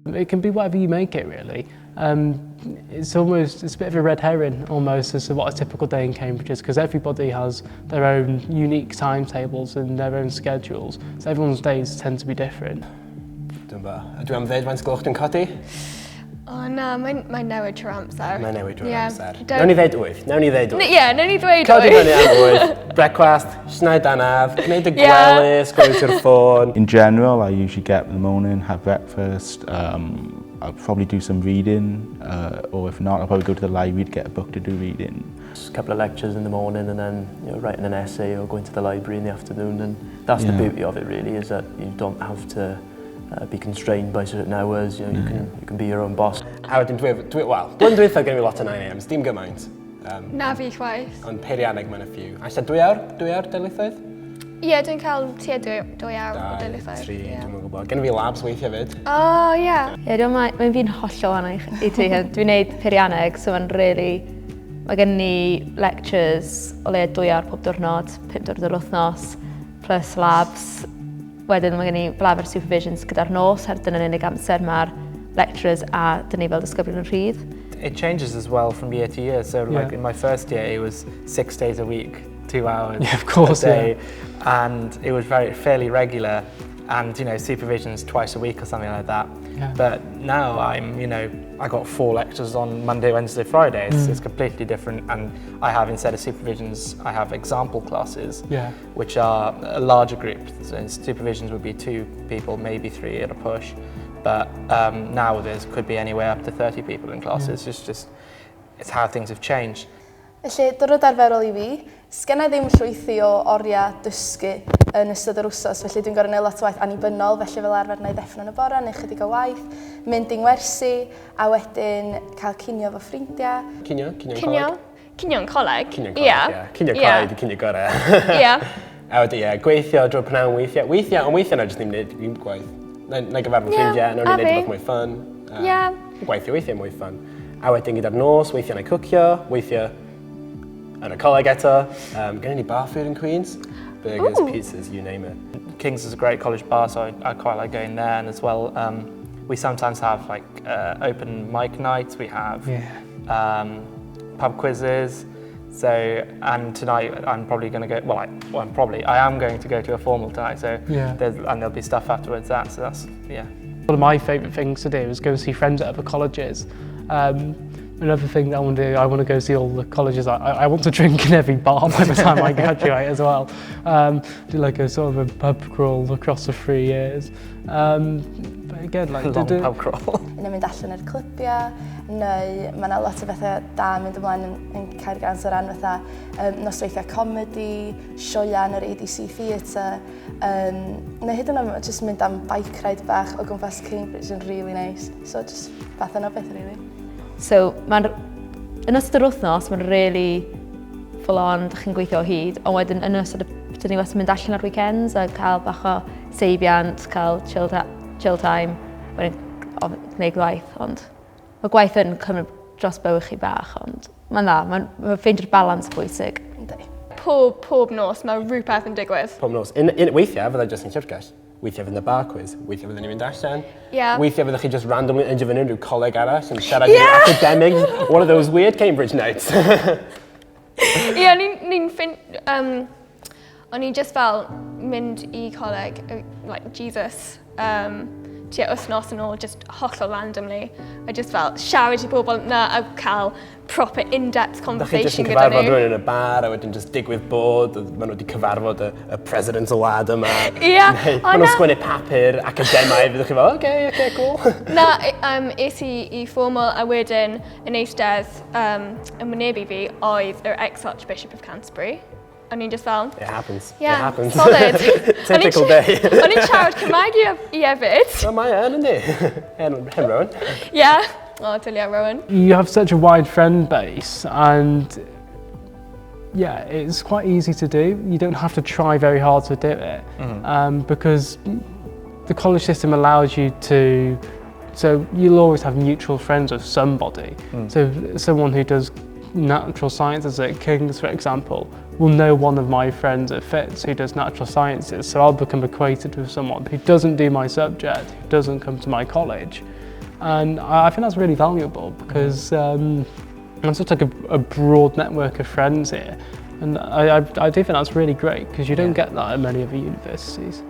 It can be whatever you make it, really. It's a bit of a red herring almost as to what a typical day in Cambridge is, because everybody has their own unique timetables and their own schedules. So everyone's days tend to be different. Dwi'n ba. A dwi am ddeud faint gloch dwi'n codi? O na, mae'n newid trwy'r amser. Mae'n newid trwy'r amser. Don't. Nawn ni ddeud 8. Nawn ni ddeud 8. Ie, nawn ni ddweud Codi 8. fyny am 8. Brecwast, llnau danaf, gwneud y gwely, sgwrs i'r ffôn. In general, I usually get up in the morning, have breakfast, I'll probably do some reading, or if not, I'll probably go to the library to get a book to do reading. Just a couple of lectures in the morning and then writing an essay or going to the library in the afternoon, and that's the beauty of it really, is that you don't have to be constrained by certain hours, you can be your own boss. A wedyn dwi, wel, blwyddyn dwytha gen i lot o 9 a.m.s, dim gymaint. Na fi chwaith. Ond peirianneg mae'n a few. A 2 awr? 2 awr darlithoedd? Ie, dwi'n cael tua 2 awr o 2, darlithoedd. 3, dwi'n gwybod. Gen i fi labs weithiau fyd. O, ie. Ie, dwi'n mae'n fi'n hollol wahanol i ti. Dwi'n neud peirianneg, so mae'n really. Mae gen ni lectures o leia 2 awr pob diwrnod, 5 diwrnod yr wythnos, plus labs. Wedyn mae gen i fel arfer supervisions gyda'r nos, her dyna'n unig amser mae'r lecturers a dyn ni fel disgyblion yn rhydd. It changes as well from year to year. So like in my first year, it was 6 days a week, 2 hours Yeah, of course, a day, and it was very fairly regular, and supervisions twice a week or something like that. But now I'm you know I got four lectures on Monday, Wednesday, Friday. It's completely different, and I have, instead of supervisions, I have example classes, which are a larger group. So in supervisions would be two people, maybe three at a push. But now there's could be anywhere up to 30 people in classes. It's how things have changed. Felly, diwrnod arferol i fi, sgenna i ddim llwythi o oriau dysgu yn ystod yr wsos, felly dwi'n gorfod gwneud lot o waith annibynnol, felly fel arfer na i ddeffro yn y bore, neu chydig o waith, mynd i'n ngwersi, a wedyn cael cinio efo ffrindiau. Cinio? Cinio yn Cinio? coleg? Cinio'n coleg. Cinio'n coleg, ie. Cinio coleg, di cinio gorau. A wedyn, ie, gweithio drwy'r pnawn weithiau. Weithiau, ond weithiau na jyst ddim wneud ddim gwaith. Na i gyfarfod ffrindiau, na a i wneud fi. rhywbeth mwy fun. Gweithio weithiau mwy fun. A wedyn gyda'r nos, weithiau na i cwcio, weithiau yn y coleg eto. Gen ni bar food in Queen's. Burgers, Ooh. Pizzas, you name it. King's is a great college bar, so I quite like going there. And as well, we sometimes have like open mic nights. We have pub quizzes. So, and tonight I'm probably going to go. Well, I am going to go to a formal tonight. So, and there'll be stuff afterwards. That, so that's, yeah. One of my favourite things to do is go and see friends at other colleges. Another thing that I want to do, I want to go see all the colleges. I want to drink in every bar by the time I graduate as well. Do like a sort of a pub crawl across the 3 years. But again, like Long do, pub crawl. Neu mynd allan i'r clybiau, neu mae yna lot o bethau da yn mynd ymlaen yn Caergrawnt o ran fatha nosweithiau comedy, sioeau yn yr ADC Theatre, neu hyd yn oed just mynd am bike ride bach o gwmpas Cambridge yn really nice. So just fath yna o beth, really. So, mae'n, yn ystod yr wythnos, mae'n really full on, dych chi'n gweithio o hyd, ond wedyn yn ystod y, dyn ni wastad yn mynd allan ar weekends a cael bach o seibiant, cael chill time, wedyn gwneud gwaith, ond mae gwaith yn cymryd dros bywyd chi bach, ond mae'n dda, mae'n ffeindio'r balans bwysig. Yndi. Pob nos mae rhywbeth yn digwydd. Pob nos. Weithiau, fyddai jyst yn llyfrgell. Weithiau fydd y bar quiz. Weithiau fyddwn ni'n mynd allan. Weithiau fyddwch chi just randomly endio fyny yn rhyw coleg arall yn siarad academic. One of those weird Cambridge nights. Ie, ni'n ffin... O'n i just fel mynd i coleg, like Jesus, tua wythnos yn ôl, just hollol randomly. A just fel siarad i bobl na a cael proper in-depth Da chi jyst conversation yn gyda cyfarfod nhw. rhywun yn y bar a wedyn just digwydd bod, maen nhw wedi cyfarfod y president y wlad yma. Ie, Neu, o maen nhw'n na. sgwennu papur academaidd, fyddwch chi fel, Okay, cool." Na, es i formal a wedyn yn eistedd yn wynebu fi oedd yr ex-Archbishop of Canterbury. O'n i'n just fel, It happens. Yeah, It happens. Solid. Typical day. O'n i'n siarad Cymraeg i hefyd. Wel, mae e yn, yndi? Hen Rowan. Yeah. O, dylia Rowan. You have such a wide friend base and, yeah, it's quite easy to do. You don't have to try very hard to do it because the college system allows you to, so you'll always have mutual friends with somebody. So someone who does natural sciences at King's, for example, will know one of my friends at Fitz who does natural sciences. So I'll become acquainted with someone who doesn't do my subject, who doesn't come to my college. And I think that's really valuable because I'm such like a broad network of friends here. And I do think that's really great because you don't get that at many other universities.